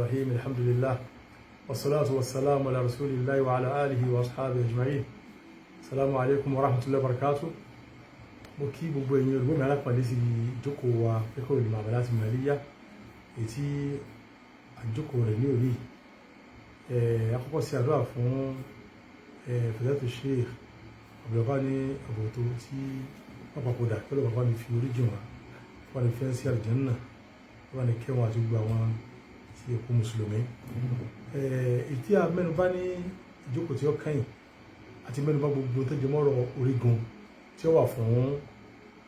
الرحيم، الحمد لله والصلاة والسلام على رسول الله وعلى آله وأصحابه أجمعين. السلام عليكم ورحمة الله وبركاته. Mo kí gbogbo ẹ̀yin olùgbọ́ mi alápàdé sí ìjókòó wa fẹ́kọ̀ọ́ ìlú Muamalat Maliyya, èyí tí àjókòó rẹ̀ ní òní. Àkọ́kọ́ sí àdúrà fún Fadilatu Sheikh Abdulghani Aboto tí wọ́n papòdà, kí Ọlọ́run bá ní fi orí jìn wọ́n, wọ́n ní fẹ́ sí àlùjánnà, wọ́n ní kẹwọn àti gbogbo àwọn tí èkó mùsùlùmí. Èyí tí a mẹ́nubà ní ìjókòó tí ó kẹ́yìn àti mẹ́nubà gbogbo tó jẹ mọ́rọ̀ orígun tí ó wà fún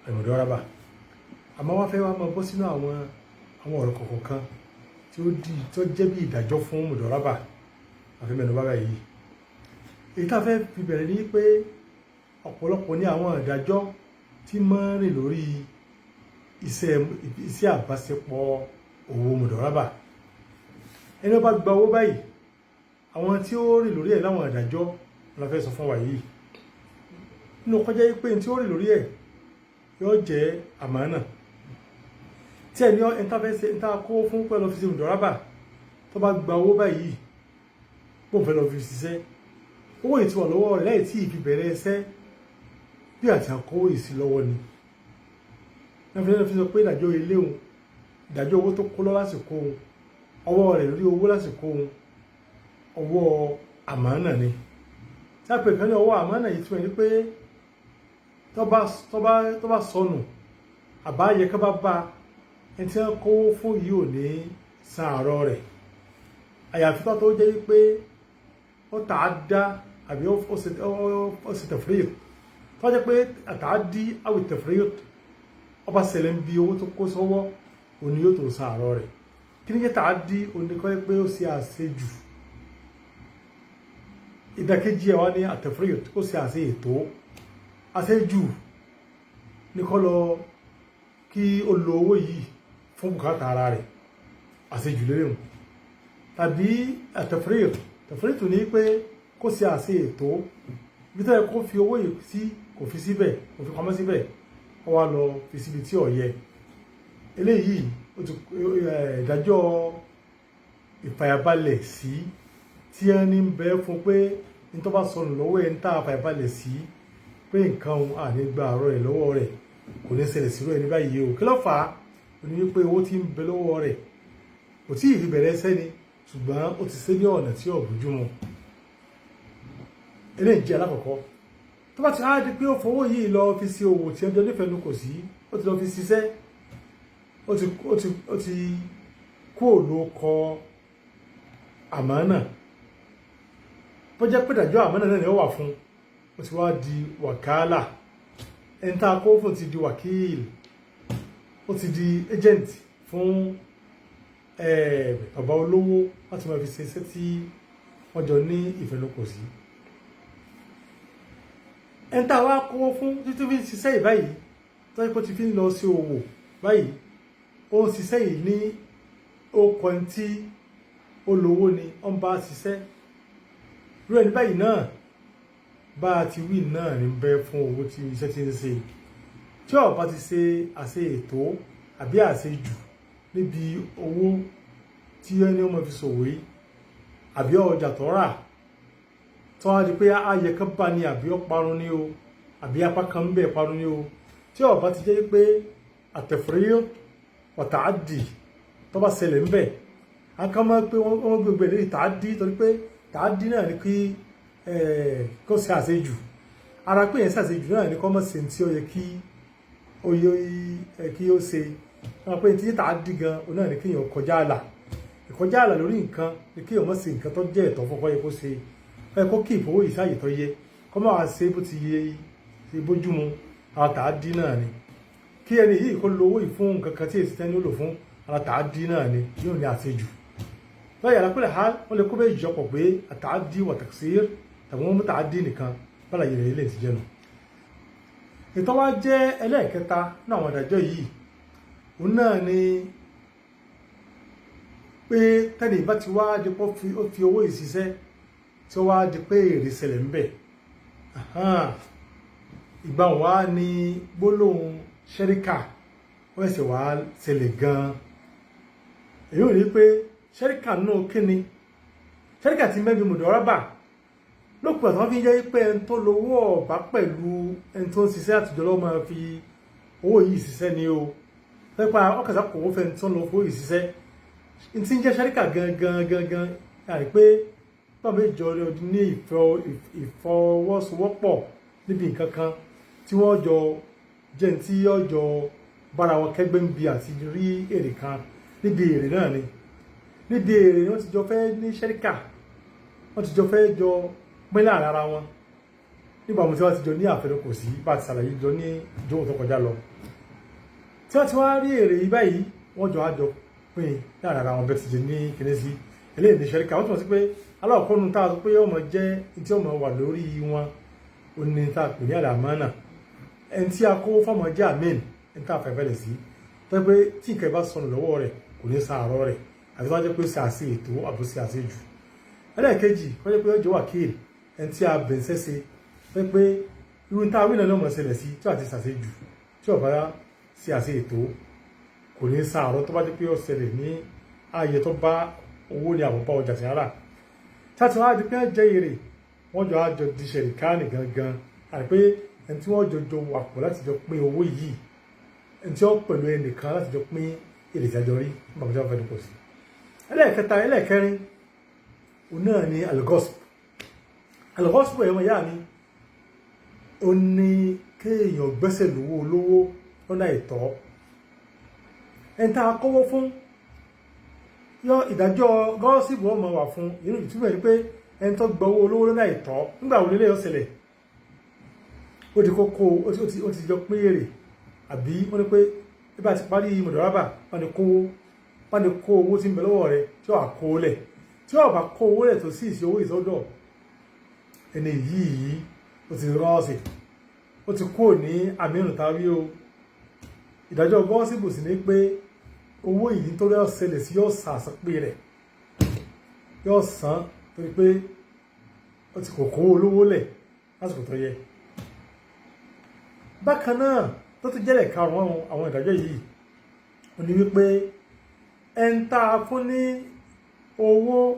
al-mudaraba, àmọ́ wọ́n fẹ́ wá máa bọ́ sínú àwọn ọ̀rọ̀ kọ̀ọ̀kan tí ó di tí ó jẹ́ bí ìdájọ́ fún mudaraba àfi mẹ́nubà báyìí. Èyí tá a fẹ́ fi bẹ̀rẹ̀ ní pé ọ̀pọ̀lọpọ̀ ní àwọn ìdájọ́ tí máa ń rìn lórí iṣẹ́ àbáṣepọ̀ òwò mudaraba. Ẹni ó bá gba owó báyìí, àwọn tí ó rìn lórí ẹ̀ láwọn ìdájọ́ la fẹ́ sọ fún wa yìí. Nínú kọjá yìí pé tí ó rìn lórí ẹ̀ yóò jẹ́ àmánà tí ẹni ẹni tá fẹ́ ṣe, ẹni tá kó fún pẹ́ lọ fi ṣe mudaraba, tó bá gba owó báyìí bó fẹ́ lọ fi ṣiṣẹ́, owó yìí ti wà lọ́wọ́ rẹ̀ láì tí ì fi bẹ̀rẹ̀ ẹsẹ́, bí àti àkówó yìí sí lọ́wọ́ ni. Náà fi sọ pé ìdájọ́ ilé òun, ìdájọ́ owó tó kó lọ lásìkò òun, ọwọ́ rẹ̀ lórí owó lásìkò òun, ọwọ́ àmánà ni. Tí a pè kan ní ọwọ́ àmánà yìí, túmọ̀ ní pé tó bá sọnù, àbáyẹ ká bá ẹni tí wọ́n kówó fún yìí ò ní san àárọ̀ rẹ̀, àyàfi tó jẹ́ pé ó tà á dá àbí ó ṣe tafrit. Tó jẹ́ pé àtàdí àwì tafrit ọba ṣẹlẹ̀ ń bi owó tó kó sọ́wọ́, òní yóò tó san àárọ̀ rẹ̀. Kí ni jẹ́ tàádí? Òní kọ́ pé ó ṣe àṣejù. Ìdàkejì ẹ̀ wá ní àtafrit, ó ṣe àṣe ètò. Àṣejù ní kọ́ lọ kí ó lo owó yìí fún bùkátà ara rẹ̀, àṣejù lérè tàbí àtafrit. Tafrit ní pé kó ṣe àṣe ètò, bí tó yẹ kó fi owó yìí sí kò fi síbẹ̀, kò fi pamọ́ síbẹ̀, ó wá lọ fi síbi tí ò yẹ. Eléyìí ó ti ìdájọ́ ìfàyàbalẹ̀ sí tí ẹni ń bẹ fún pé ní tó bá sọnù lọ́wọ́ ẹni tá a fàyàbalẹ̀ sí pé nǹkan òun àní gba àárọ̀ rẹ̀ lọ́wọ́ rẹ̀, kò ní ṣẹlẹ̀ sírò ẹni báyìí o. Kí ló fà á? Ó ní wípé owó tí ń bẹ lọ́wọ́ rẹ̀ kò tí ì fi bẹ̀rẹ̀ ẹsẹ̀ ni, ṣùgbọ́n ó ti ṣe ní ọ̀nà tí ò bójúmu. Eléyìí jẹ́ alákọ̀ọ́kọ́. Tó bá ti á di pé ó fowó yìí lọ fi ṣe òwò tí ẹjọ́ nífẹ̀ẹ́ nu kò sí, ó ti lọ fi ṣiṣẹ́, ó ti kú òlò kọ àmánà. Bó jẹ́ pé ìdájọ́ àmánà náà ni ó wà fún, ó ti wá di wàkálà. Ẹni tá a kó fún ti di wákìlì, ó ti di agent fún bàbá olówó láti máa fi ṣe iṣẹ́ tí wọ́n jọ ní ìfẹnukò sí. Ẹni tá a wá kówó fún títí fi ń ṣiṣẹ́ yìí báyìí, tó yẹ kó ti fi ń lọ sí òwò báyìí, ó ń ṣiṣẹ́ yìí ní ó kọ ẹni tí ó lówó ni ó ń bá ṣiṣẹ́. Irú ẹni báyìí náà, bá a ti wí náà ní bẹ́ fún owó tí iṣẹ́ ti ń ṣe. Tí ó bá ti ṣe àṣe ètò àbí àṣejù níbi owó tí ẹni ọmọ fi ṣòwò yìí àbí ọjà tó rà, tó wá di pé ayẹ kan bá ní àbí ó parun ní o, àbí apá kan ń bẹ̀ parun ní o, tí ó bá ti jẹ́ pé àtafrit wa ta'addi tó bá ṣẹlẹ̀ ń bẹ̀, a kàn máa pé wọ́n gbogbo ìlérí ta'addi, torí pé ta'addi náà ni kí kó ṣe àṣejù. Ara pé yẹn ṣàṣejù náà ni kó mọ̀ sí tí ó yẹ kí ó ṣe. Wọ́n pé tí ta'addi gan òun náà ni kí èèyàn kọjá àlà. Ìkọjá àlà lórí nǹkan ni kí èèyàn mọ̀ sí nǹkan tó jẹ́ ẹ̀tọ́ fún, kó yẹ kó ṣe, ó yẹ kó kí ìfowó yìí sáàyè tó yẹ, kó má wá ṣe bó ti yẹ ṣe bójúmu. Ara ta'addi náà ni kí ẹni yìí kó lo owó yìí fún nǹkan kan tí èsì tẹ́ni ó lò fún. Ara ta'addi náà ni yóò ní àṣejù lọ́yà. Àlápẹ̀lẹ̀ ha, wọ́n lè kó bẹ́ẹ̀ jọpọ̀ pé àta'addi wa taqsir, tàbí wọ́n mú ta'addi nìkan bọ́lá yìí rẹ̀ lè ti jẹ́nu. Ìtọ́ wá jẹ́ ẹlẹ́ẹ̀kẹta ní àwọn ìdájọ́ yìí, òun náà ni pé tẹ́lẹ̀ bá ti wá di pé ó fi owó ìṣiṣẹ́, tí ó wá di pé èrè ṣẹlẹ̀ ń bẹ̀, ìgbà wá ní gbólóhùn ṣẹ́ríkà ó ẹ̀sẹ̀ wá ṣẹlẹ̀ gan-an. Èyí ò ní pé Ṣẹ́ríkà náà kíni? Ṣẹ́ríkà ti mẹ́bi mùdọ́rábà lópin àtàwọn fi ń jẹ́ pé ẹni tó lówó ọ̀bá pẹ̀lú ẹni tó ń ṣiṣẹ́ àtijọ́ lọ́wọ́ máa fi owó yìí ṣiṣẹ́ ni o. Pẹ́pẹ́ ọkàtà kò wọ́n fẹ́ tó ń lọ fowó yìí ṣiṣẹ́. N ti ń jẹ́ ṣẹ́ríkà gangan gangan àì pé báwo ìjọ ní ìfọwọ́sowọ́pọ̀ níbi nǹkan kan tí wọ́n jọ jẹ́ ní tí yóò jọ bára wọn kẹ́gbẹ́ ń bi àti rí èrè kan. Níbi èrè náà ni, níbi èrè ni wọ́n ti jọ fẹ́ ní ṣẹ́ríkà, wọ́n ti jọ fẹ́ jọ pín láàrin ara wọn nígbà tí wọ́n ti jọ ní àfẹnukò sí bá ti ṣàlàyé jọ ní ìjókòó tó kọjá lọ. Tí wọ́n ti wá rí èrè yìí báyìí, wọ́n jọ àjọ pín láàrin ara wọn bẹ́ẹ̀ ti jẹ ní kíní sí eléyìí ní ṣẹ́ríkà. Wọ́n tún sí pé aláwọ̀kọ́nu tá a sọ pé ọmọ jẹ́ tí ọmọ wà lórí wọn, ó ní tá a pè ní àlàmánà. Ẹni tí a kó fọmọ jẹ́ àmín, ẹni tá a fẹ́ fẹ́lẹ̀ sí tó pé tí nǹkan bá sọnù lọ́wọ́ rẹ̀, kò ní san àárọ̀ rẹ̀, àti wọ́n jẹ́ pé ó ṣe àṣe ètò àbò ṣe àṣe jù. Ẹlẹ́ẹ̀kejì, wọ́n jẹ́ pé ó jẹ́ wákìlì, ẹni tí a bẹ̀ ń sẹ́sẹ tó pé irú tá a wí náà ní ọmọ ṣẹlẹ̀ sí tí wàá ti ṣàṣe jù, tí ó bá ṣe àṣe ètò, kò ní san àárọ̀ tó bá jẹ́ pé ó ṣẹlẹ̀ ní ààyè tó bá owó ní àbọ̀bá ọjà tí ń rà. Tí a ti wá di pé jẹ́ èrè, wọ́n jọ àjọ di ṣẹ̀ríkánì gangan, àti pé ẹni tí wọ́n jọ jọ wà pọ̀ láti jọ pín owó yìí, ẹni tí wọ́n pẹ̀lú ẹnìkan láti jọ pín èrè tí a jọ rí nígbà tí wọ́n fẹ́ dúpọ̀ sí. Ẹlẹ́ẹ̀kẹta, ẹlẹ́ẹ̀kẹrin, òun náà ni algosp. Algosp, ẹ̀yọ́ ìyá mi, ó ní kéèyàn gbẹ́sẹ̀ lówó olówó lọ́nà àìtọ́. Ẹni tá a kówó fún yọ, ìdájọ́ gọ́ọ̀sìbù ọmọ wà fún. Inú ìtumọ̀ ni pé ẹni tó gba owó olówó lọ́nà àìtọ́, nígbà wo lélẹ́yọ̀ ṣẹlẹ̀? Ó di kókó, ó ti jọ pín èrè, àbí wọ́n ní pé bí bá ti parí mọ̀dọ̀rábà, wọ́n ní kó owó tí ń bẹ lọ́wọ́ rẹ̀, tí ó wà kó lẹ̀, tí ó bá kó owó rẹ̀ tó sì sí owó ìsọdọ̀ ẹni yìí, ó ti rọ́ọ̀sì, ó ti kúrò ní àmírùn tàbí o. Ìdájọ́ gọ́ọ̀sìbù sì ní pé owó yìí tó rẹ̀ ṣẹlẹ̀ sí, yóò san àsanpé rẹ̀, yóò san, torí pé ó ti kò kó olówó lẹ̀ lásìkò tó yẹ. Bákan náà, tó tún jẹ́lẹ̀ karùn-ún àwọn ìdájọ́ yìí, ó ní wípé ẹn tá a fún ní owó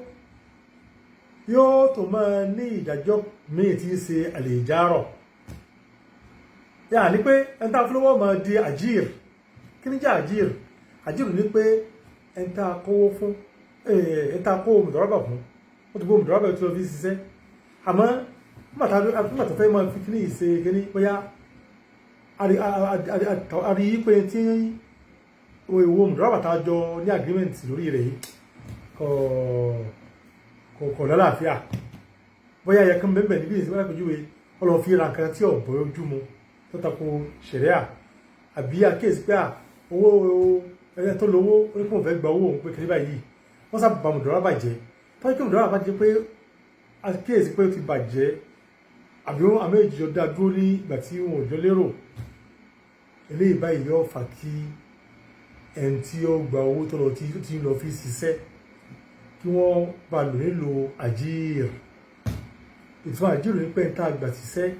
yóò tó máa ní ìdájọ́ míì tí í ṣe àlèjárọ̀, yà ní pé ẹn tá a fún lówó máa di àjíìr. Kí ni jẹ́ àjíìr? Àjíìr ní pé ẹn tá a kówó fún, ẹn tá a kó mùdọ́rábà fún, ó ti gbó mùdọ́rábà tó lọ fi ṣiṣẹ́, àmọ́ nígbà tó fẹ́ máa fi kíní ìṣe kíní, bóyá a rí i pé tí owó mùdọ́rábà tá a jọ ní agreement lórí rẹ̀ yìí kò lálàáfíà, bóyá yẹ kán bẹ́ẹ̀ níbi ìsìnkú lápèjúwe, ọlọ́run fi ra nǹkan tí ò bọ́ ojú mu tó tako ṣẹ̀ríà, àbí àkíyèsí pé owó ẹni tó lówó ó ní kó fẹ́ gba owó òun pé kiri báyìí, wọ́n sábà bá mùdọ́rábà jẹ́. Tọ́jú pé mùdọ́rábà jẹ́ pé àkíyèsí pé ó ti bàjẹ́, àbí àmì ìjọ dá dúró ní ìgbà tí wọn ò jọ lérò, eléyìí báyìí yóò fà kí ẹni tí ó gba owó tó lọ tí ń lọ fi ṣiṣẹ́, kí wọ́n bá lò nílò àjíìr. Ìtumọ̀ àjíìr ní pé tá a gbà ṣiṣẹ́,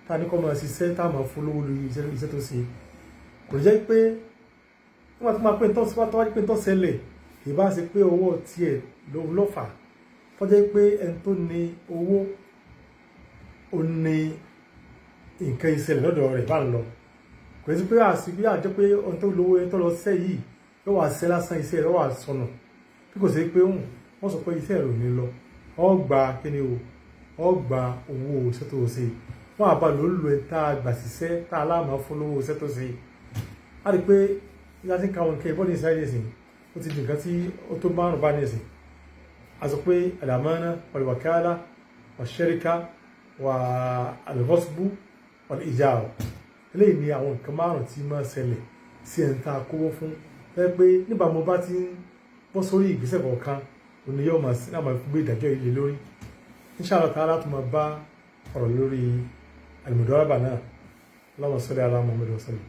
tá a ní kọ́ máa ṣiṣẹ́, tá a máa fún lówó lórí iṣẹ́ tó ṣe, kò ní jẹ́ pé wọ́n ti máa pé tó wá pé tó ṣẹlẹ̀, kì í bá ṣe pé owó tiẹ̀ ló lọ́fà, tó jẹ́ pé ẹni tó ní owó ó ní nǹkan ìṣẹ̀lẹ̀ lọ́dọ̀ rẹ̀ bá ń lọ. Kò sí pé àṣìbí àjọ pé ohun tó lówó ẹni tó lọ ṣẹ́ yìí yóò wá ṣẹ́ lásán, iṣẹ́ rẹ̀ wà sọnù, bí kò sí pé wọ́n sọ pé iṣẹ́ rẹ̀ ò ní lọ, ọ gba kíni o, ọ gba owó iṣẹ́ tó ṣe. Wọ́n àbá ló ń lo ẹ̀ tá a gbà ṣiṣẹ́, tá a láàmú fún lówó iṣẹ́ tó ṣe. Á rí i pé láti ka àwọn nǹkan ìbọ́dí ìsáyé nìsín, ó ti di nǹkan tí ó tó márùn bá nìsín. A sọ pé àdàmánà wàlúwàkálà wàṣẹ́ríkà wà àlùbọ́sùbù wàlúìjà, eléyìí ni àwọn nǹkan márùn tí máa ṣẹlẹ̀ sí ẹni tá a kówó fún ẹ, pé nígbà mo bá ti ń bọ́ sórí ìgbésẹ̀ kọ̀ọ̀kan, òní yóò máa sí náà máa gbé ìdájọ́ yìí lé lórí. Inshallah ta'ala, tó máa bá ọ̀rọ̀ lórí al-mudaraba náà. Allahumma salli ala Muhammad wa sallim.